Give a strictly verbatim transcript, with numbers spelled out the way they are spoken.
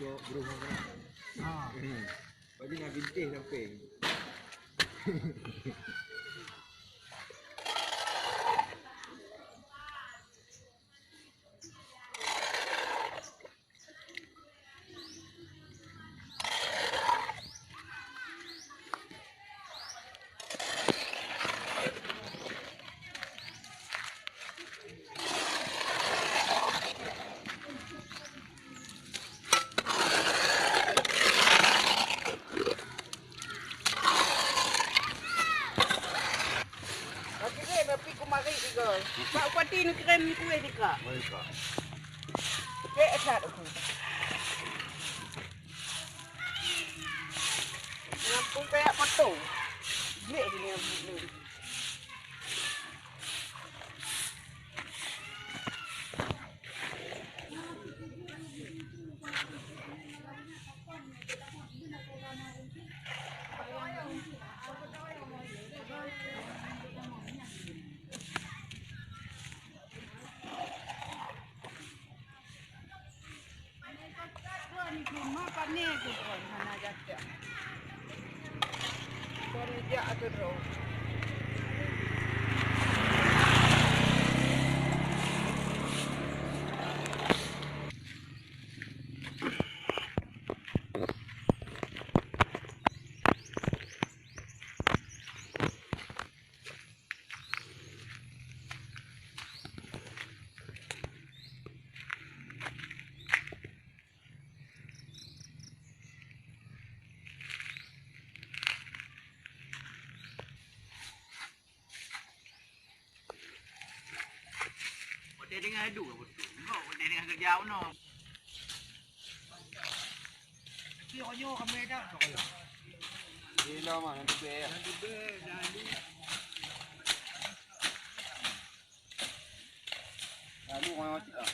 Bro, bro, bro. Ha. Hmm. Bagi nak bintih sampai. Lagi deh, tapi kumari tiga. Pak Bupati ni keren ni kuih ni, Kak. Baik, Kak. Cek asat aku. Ngampun kayak potong. Jek gini ngampun ni. Watèe teungoh adu ka beutôi. Nyoe watèe teungoh keureuja bunoe. Tapi nyoe kami dah. Gila mah, nanti be ya. Nanti be, dah adu. Lalu orang macam ah.